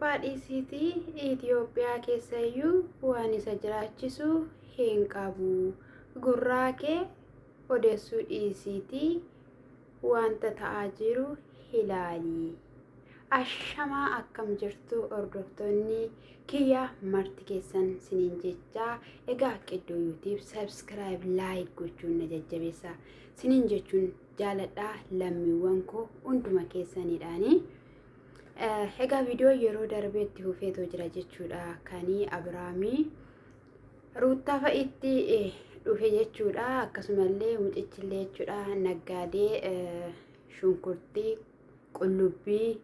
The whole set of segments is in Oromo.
Awurooppaa dhiisiitii Itoophiyaa keessayyuu waan isa jiraachisu hin qabu. Gurraa kee odeessuu dhiisiitii wanta ta'aa jiru ilaali. Ashamaa akkam jirtu hordoftoonni kiyya marti keessan siniin jechaa egaa Qiddoo YouTube subscribe like gochuun na jajjabeessa siniin jechuun jaaladha lammiiwwan koo hunduma keessaniidhaani. Egaa viidiyoo yeroo darbee itti fufeetoo jira jechuudha kanii Abiraamii Ruuttaa fa'itti dhufe jechuudha akkasumallee mucichillee jechuudha naggaadee shunkurtii qullubbii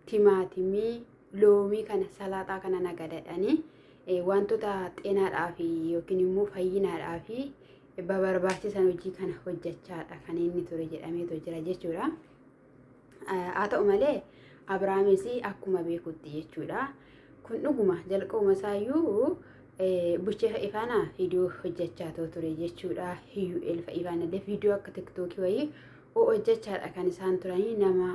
timaatimii loomii kana salaaxaa kana nagadadhanii wantoota xeenaadhaaf yookiin immoo fayyinaadhaaf babarbaachisan hojii kana hojjechaadha kan inni ture jedhameetu jira jechuudha. Haa ta'u malee Abrahaamis akkuma beekutti jechuudha. Kun dhuguma jalqabuma isaayyuu buchee fa'i faana viidiyoo hojjechaa ture jechuudha. Hiyyu'eel fa'i faana illee viidiyoo akka tiktookii wayii hojjechaadha kan isaan turanii nama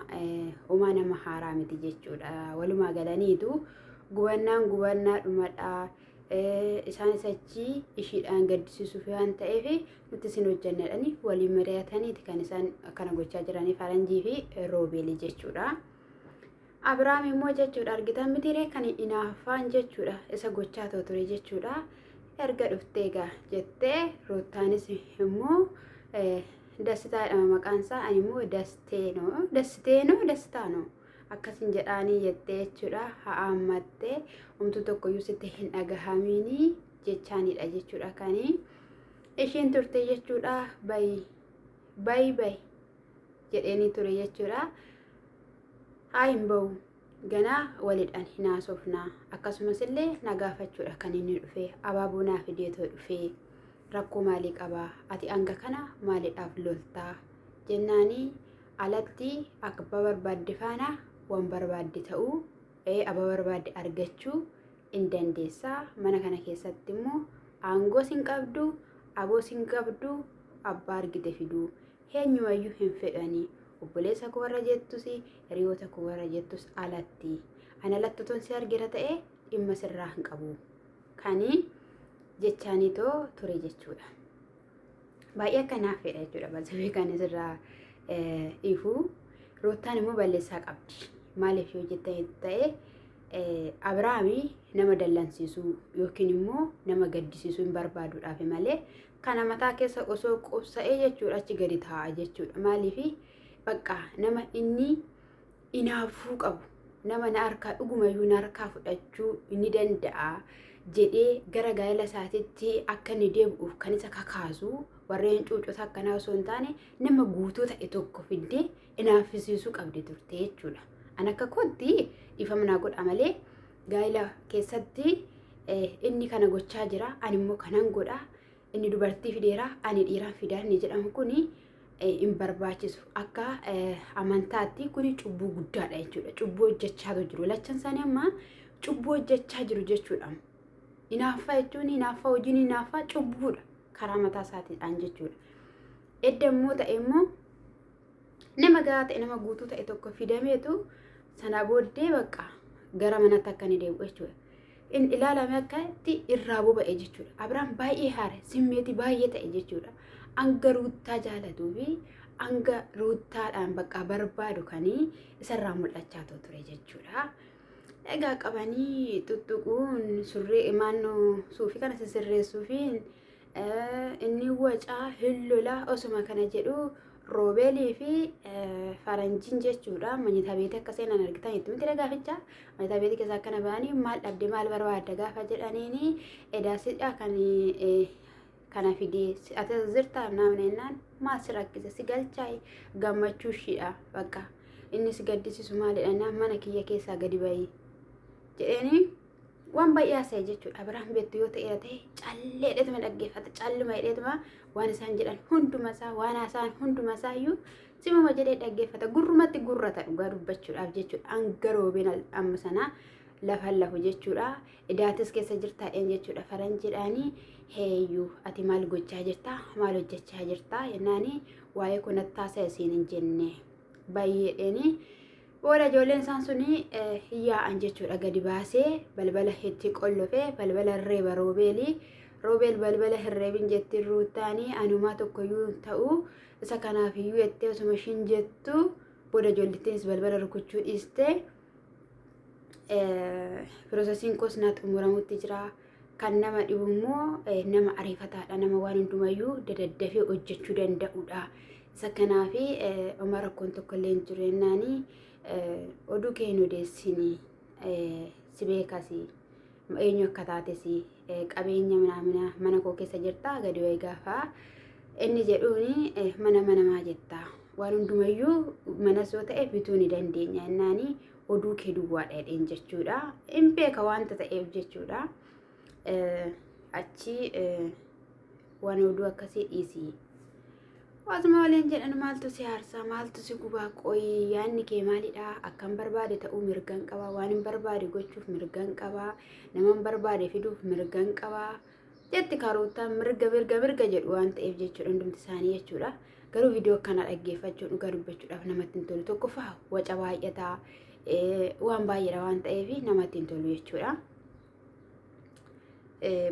homaa nama haaraa miti jechuudha. Walumaa galaniitu gubannaan gubannaa dhumadha. Isaanis achii ishiidhaan gaddisiisuuf waan ta'eef nuti isin hojjannadhani waliin mari'ataniiti kan isaan akkana gochaa jiranii faranjii fi roobeelii jechuudha. Abiraam immoo jechuudha argitan mitiiree kan inaaffaan jechuudha isa gochaa ture jechuudha. Erga dhuftee egaa jettee Ruuttaanis immoo Dassitaa jedhama maqaan isaa ani immoo Dasteenoo Dasteenoo Dastaanoo akkasin jedhaanii jettee jechuudha ha'aammattee homtuu tokkoyyuu sitti hin dhagahamiinii jechaanidha jechuudha kanii ishiin turte jechuudha bayi bayi bayi jedheenii ture jechuudha haa hin bahu ganaa walidhaan hin haasofnaa akkasumas illee na gaafachuudha kan inni dhufe abaaboo naa fideetoo dhufe rakkoo maalii qabaa ati hanga kana maaliidhaaf loltaa jennaanii alatti akka barbaadde faana waan barbaadde ta'uu abba barbaadde argachuu in dandeessa. Mana kana keessatti immoo aangoos hin qabdu, aboos hin qabdu, abbaa argite fiduu. Eenyumayyuu hin fedhani. Obboleessa koo warra jettus, hiriyoota koo warra jettus alatti. Ani alatti otoon si argeera ta'e dhimma sirraa hin qabu. Kani jechaanitoo ture jechuudha. Baay'ee akka naaf fedha jechuudha. Balsafee kan isirraa ifu. Ruuttaan immoo balleessaa qabdi. Maaliif yoo jettan ta'e Abiraami nama dallansiisuu yookiin immoo nama gaddisiisuu hin barbaaduudhaaf malee kana mataa keessa osoo qubsa'ee jechuudha achi gadi taa'a jechuudha. Maaliif bakka nama inni inaafuu qabu nama na harkaa dhugumayyuu na harkaa fudhachuu ni danda'a jedhee gara gaa'ela isaatitti akka inni deebi'uuf kan isa kakaasu warreen cuucota akkanaa osoo hin taane nama guutuu ta'e tokko fiddee inaaffisiisuu qabdi turte jechuudha. An akka kootti dhiifama naa godha malee gaa'ela keessatti inni kana gochaa jira ani immoo kanan godha inni dubartii fideera ani dhiiraan fidaa inni jedhamu kuni hin barbaachisu. Akka amantaatti kuni cubbuu guddaadha jechuudha. Cubbuu hojjechaatu jiru. Lachan isaanii amma cubbuu hojjechaa jiru jechuudha. Hinaaffaa jechuun hinaaffaa hojiin hinaaffaa cubbuudha karaa mataa isaatiidhaan jechuudha. Edda immoo ta'e immoo nama gahaa ta'e nama guutuu ta'e tokko fidameetu sana booddee bakka gara manatti akka inni deebi'u jechuudha. In ilaalame akka itti irraa boba'e jechuudha. Abiraam baay'ee haare simmeetii baay'ee ta'e jechuudha. Hanga ruuttaa jaalatuu fi hanga ruuttaadhaan bakka barbaadu kanii isarraa mul'achaa ture jechuudha. Egaa qabanii tuttuquun surree maannoo suufii kana sisirreessuu fi inni wacaa hin lolaa osuma kana jedhu Roobeelii fi faranjiin jechuudha manyita beetii akka seenan argitan itti miti gaaficha manyita beetii keessaa akkana ba'anii maal dhabde maal barbaadda gaafa jedhaniini edaa sidha kan kana fidee ati as jirtaa naamna jennaan maal si rakkise si galchaay gammachuu ishiidha bakka inni si gaddisiisu maalidha jennaan mana kiyya keessaa gadi ba'ii jedheeni waan baay'ee haasa'e jechuudha. Abiraam beektu yoo ta'eera ta'e callee jedheetuma dhaggeeffata. Calluma jedheetuma waan isaan jedhan hunduma isaa waan haasa'an hunduma isaa iyyuu simuma jedhee dhaggeeffata. Gurrumatti gurrata dhugaa dubbachuudhaaf jechuudha. Hanga roobeen amma sanaa lafa lafu jechuudha. Idaatis keessa jirtaa dheen jechuudha. Faranjiidhaanii heeyyuu ati maal gochaa jirtaa maal hojjechaa jirtaa jennaanii waa'ee kun haasa'e siin hin jenne baay'eedheeni. Booda ijoolleen isaan suni hin yaa'an jechuudha gadi baasee balbala itti qollofee balbala reeba Roobeelii. Roobeel balbala hin reebin jettiin Ruuttaanii anumaa tokkoyyuu hin ta'u isa kanaaf iyyuu jettee osuma ishiin jettu booda ijoollittiinis balbala rukuchuu dhiiste. Piroosesiin koos naa xumuramutti jira. Kan nama dhibu immoo nama ariifataadha. Nama waan hundumayyuu dadaddafee hojjechuu danda'udha. Isa kanaaf oma rakkoon tokko illee hin jiru jennaani oduu kee hin odeessini si beekasi eenyu akka taatesi qabeenya minaamina mana koo keessa jirta gadi wayi gaafa inni jedhuuni mana manamaa jetta waan hundumayyuu manas yoo ta'e bituu ni dandeenya jennaani oduu kee duwwaadha jedheen jechuudha. Hin beeka wanta ta'eef jechuudha. Achi waan oduu akkasii dhiisii. Waasuma waliin jedhan maaltu si aarsaa maaltu si gubaa qoyii yaadni kee maalidha akkan barbaade ta'uu mirgan qaba waan hin barbaade gochuuf mirgan qaba nama hin barbaade fiduuf mirgan qaba jetti karoottaan mirga mirga mirga jedhu waan ta'eef jechuudha hundumti isaanii jechuudha. Garuu viidiyoo akkanaa dhaggeeffachuun dhugaa dubbachuudhaaf namatti hin tolu. Tokkoffaa waca baay'ataa waan baay'eedha waan ta'eef namatti hin tolu jechuudha.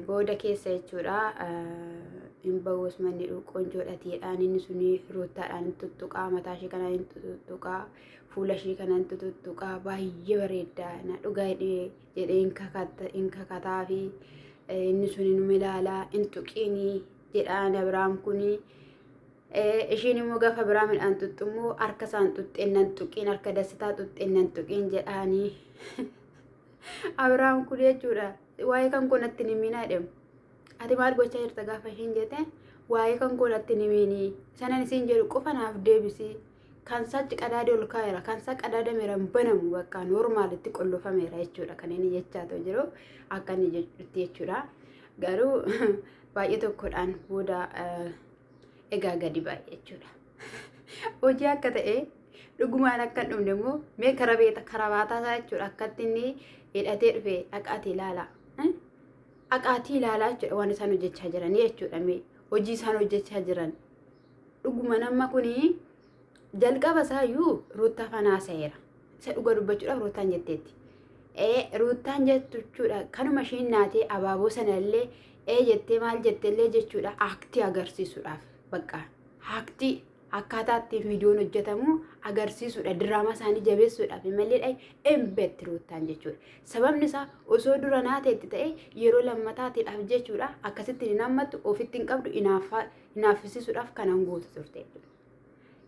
Booda keessa jechuudha hin bahu osuma inni dhugu qonjoodha tiidhaan inni suni ruuttaadhaan hin tuttuqaa mataa ishee kanaan hin tuttuqaa fuula ishee kanaan hin tuttuqaa baay'ee bareedda na dhugaa jedhee hin kakataa fi inni suni numa ilaalaa hin tuqiinii jedhaan Abiraam kuni. Ishiin immoo gaafa biraa midhaan xuxxummoo harka isaan xuxxeen nan tuqiin harka dassitaa xuxxeen nan tuqiin jedhaanii. Abiraam kun jechuudha waa'ee kan koo natti hin himinaa jedhamu. Ati maal gochaa jirta gaafa ishiin jette waa'ee kan koo natti hin himinii sanan isiin jedhu qofa naaf deebisi. Kan sachi qadaada ol kaa'eera kan isaa qadaadameera hin banamu bakka noormaalitti qollofameera jechuudha kan inni jechaa jiru akka inni jechuutti jechuudha. Garuu baay'ee tokkodhaan booda egaa gadi baay'ee jechuudha. Hojii akka ta'e dhugumaan akka hin dhumne immoo mee karabeeta karabaataa isaa jechuudha akkatti inni hidhatee dhufe dhaqaatii ilaala. Dhaqaatii ilaalaa jechuudha waan isaan hojjechaa jiran jechuudha mee hojii isaan hojjechaa jiran. Dhuguma nama kuni jalqaba isaayyuu Ruuttaa faana haasa'eera. Isa dhuga dubbachuudhaaf Ruuttaan jetteetti. Ee Ruuttaan jettuchuudha kanuma ishiin naatee abaaboo sana illee ee jettee maal jette illee jechuudha aaktii agarsiisuudhaaf bakka aaktii akkaataa ittiin viidiyoon hojjetamu agarsiisuudha diraamaa isaanii jabeessuudhaaf malee dha hin beekti Ruuttaan jechuudha. Sababni isaa osoo dura naateetti ta'e yeroo lammataatiidhaaf jechuudha akkasitti hin hammattu ofitti hin qabdu hinaaffisiisuudhaaf kanan gootu turte jechuudha.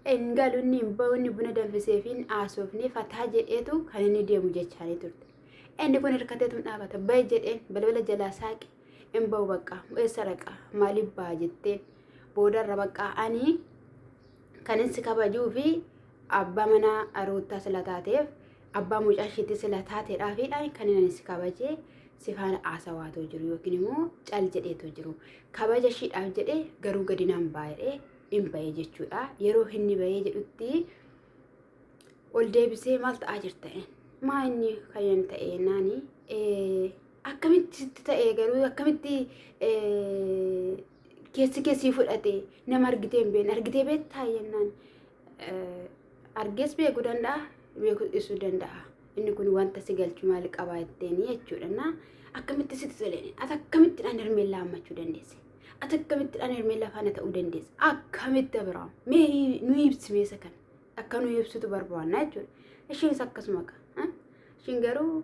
Hin galu inni hin bahu inni buna danfisee fi hin haasofne fataa jedheetu kan inni deemu jechaanii turte. Inni kun hirkateetu hin dhaabata bahi jedheen balbala jalaa saaqe hin bahu bakka eessa dhaqa maaliif baha jetteen boodarra bakka ani kanin si kabajuu fi abbaa manaa Ruuttaa sila taateef abbaa mucaa isheetti sila taateedhaafiidha kan inni si kabajee si faana haasawaatoo jiru yookiin immoo cal jedheetoo jiru kabaja ishiidhaaf jedhee garuu gadi naan baay'ee hin ba'e jechuudha yeroo inni ba'ee jedhutti ol deebisee maal ta'aa jirta maa inni kan inni ta'e naani akkamitti sitti ta'e garuu akkamitti keessi keessii fudhate nama argitee hin beekne argitee beektaa jennaan argees beekuu danda'a beekuu dhiisuu danda'a inni kun wanta si galchu maal qaba jetteeni jechuudha na akkamitti sitti toleen ati akkamitti dhaan hermeellaa hammachuu dandeesse ati akkamitti dhaan hermeellaa faana ta'uu dandeesse akkamitti Abiraam mee nu ibsi meesa kana akka nu ibsitu barbaanna jechuudha ishiinis akkasuma qaba ishiin garuu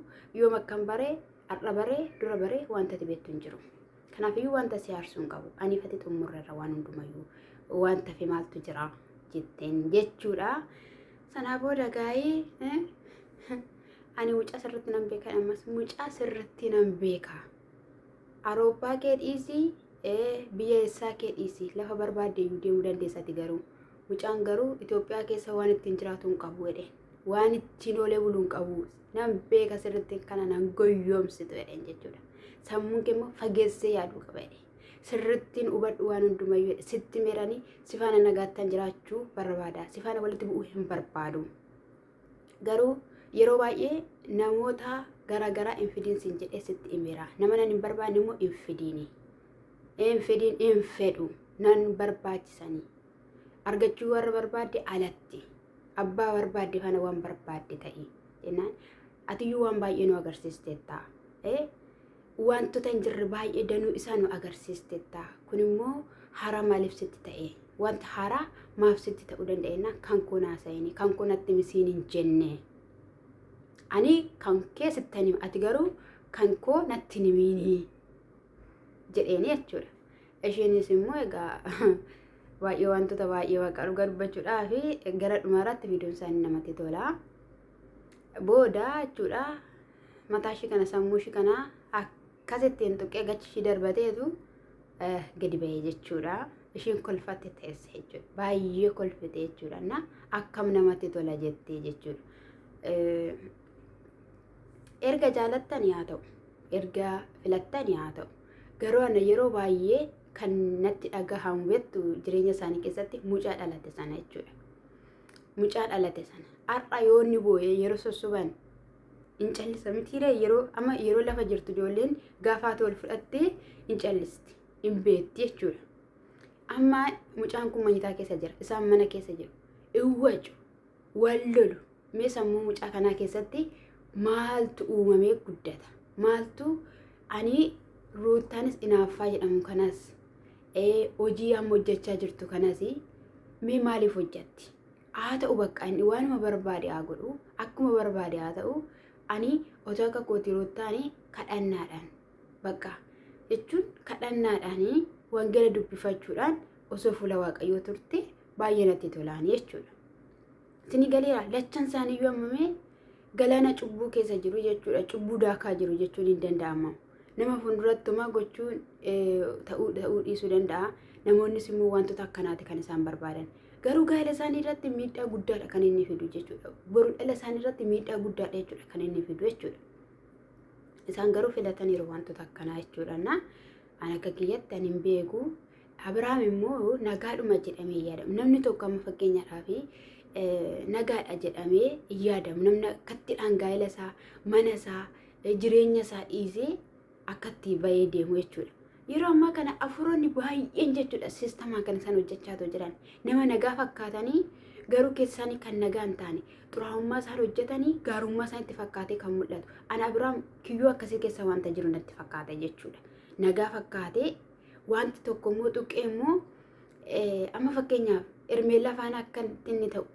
yoom akkam baree har'a baree dura baree wanta ati beektu hin jiru. Kanaafiyyuu wanta si aarsuu hin qabu. Ani fati xumurreerra waan hundumayyuu wanta fi maaltu jira jetteen jechuudha. Sanaa booda gaa'ii ani mucaa sirriitti nan beeka ammas mucaa sirriitti nan beeka. Arooppaa kee dhiisii biyya eessaa kee dhiisii lafa barbaadde iyyuu deemuu dandeessati garuu mucaan garuu Itoophiyaa keessa waan ittiin jiraatu hin qabu jedheen. Waan ittiin oolee bulu hin qabu. Nan beeka sirriitti kana nan goyyoomsitu jedheen jechuudha. Sammuun kee immoo fageessee yaaduu qaba jedhe. Sirrittiin hubadhu waan hundumayyuu jedhe. Sitti meranii si faana nagaattan jiraachuu barbaada. Si faana walitti bu'uu hin barbaadu. Garuu yeroo baay'ee namoota garaagaraa hin fidiin siin jedhee sitti himeera. Nama nan hin barbaanne immoo hin fidiini. Hin fidiin hin fedhu. Nan barbaachisanii. Argachuu warra barbaadde alatti. Abbaa barbaadde faana waan barbaadde ta'i jennaan atiyyuu waan baay'ee nu agarsiisteetta. Wantoota hin jirre baay'ee danuu isaa nu agarsiisteetta. Kun immoo haaraa maaliif sitti ta'e? Wanta haaraa maaf sitti ta'uu danda'e kan koo naasa'ini kan koo natti misiin hin jenne. Ani kan kee sittan hima ati garuu kan koo natti hin himiini jedheeni jechuudha. Isheenis immoo egaa baay'ee wantoota baay'ee waaqa dhugaa dubbachuudhaa fi gara dhumaarratti viidiyoon isaanii namatti tola. Booda jechuudha mataa ishii kana sammuu ishii kana akkasittiin tuqee gachi ishii darbateetu gadi ba'e jechuudha. Ishiin kolfatte teesse jechuudha. Baay'ee kolfite jechuudha. Na akkam namatti tola jettee jechuudha. Erga jaalattani haa ta'u, erga filattani haa ta'u. Garuu ana yeroo baay'ee kan natti dhagahamu beektu jireenya isaanii keessatti mucaa dhalate sana jechuudha. Mucaa dhalate sana. Har'a yoo inni boo'ee yeroo sossoban hin callisa mitiiree yeroo amma yeroo lafa jirtu ijoolleen gaafa ati ol fudhattee hin callisti hin beekti jechuudha. Amma mucaan kun manyitaa keessa jira isaan mana keessa jiru. Hin wacu wal lolu mee sammuu mucaa kanaa keessatti maaltu uumamee guddata maaltu ani ruuttaanis inaaffaa jedhamu kanas hojii amma hojjechaa jirtu kanas mee maaliif hojjatti haa ta'u bakka inni waanuma barbaade haa godhu akkuma barbaade haa ta'u ani otoo akka kooti ruuttaani kadhannaadhaan bakka jechuun kadhannaadhaan wangeela dubbifachuudhaan osoo fuula waaqayyoo turte baay'ee natti tolaani jechuudha. Isinii galeera lachan isaaniiyyuu ammamee galaana cubbuu keessa jiru jechuudha. Cubbuu daakaa jiru jechuun hin danda'ama. Nama fuuldurattumaa gochuun ta'uu ta'uu dhiisuu danda'a. Namoonnis immoo wantoota akkanaati kan isaan barbaadan. Garuu gaa'ela isaanii irratti miidhaa guddaadha kan inni fidu jechuudha. Boru dhala isaanii irratti miidhaa guddaadha jechuudha kan inni fidu jechuudha. Isaan garuu filataniiru wantoota akkanaa jechuudha. Na an akka kiyyatti ani hin beeku. Abiraam immoo nagaadhuma jedhamee yaadamu. Namni tokko amma fakkeenyaadhaaf nagaadha jedhamee hin yaadamu. Namni akkattidhaan gaa'ela isaa, mana isaa, jireenya isaa dhiisee akkatti bahee deemu jechuudha. Yeroo ammaa kana afuroonni baay'een jechuudha siistamaa kan isaan hojjechaa jiran. Nama nagaa fakkaatanii garuu keessa isaanii kan nagaa hin taane xuraa'ummaa isaan hojjetanii gaarummaa isaan itti fakkaatee kan mul'atu. Ana Abiraam kiyyoo akkasii keessa wanta jiru natti fakkaata jechuudha. Nagaa fakkaatee wanti tokko immoo tuqee immoo amma fakkeenyaaf Hermeellaa faana akka inni ta'u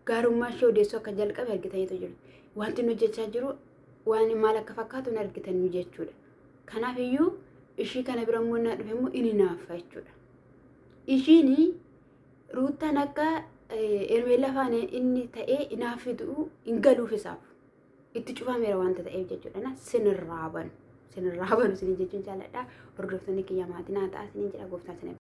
gaarummaa ishee odeessuu akka jalqabe argitaniitu jiru. Wanti inni hojjechaa jiru waan maal akka fakkaatu hin argitanii jechuudha. Kanaaf iyyuu ishii kana bira immoo naa dhufe immoo inni naaffa jechuudha. Ishiin ruuttaan akka Hermeellaa faana inni ta'ee inaaffitu hin galuuf isaaf. Itti cufameera wanta ta'eef jechuudha. Na sinirraa banu. Sinirraa banu sinin jechuun jaalladha. Hordoftoonni kiyya maatii naa ta'a sinin jedha gooftaan sin.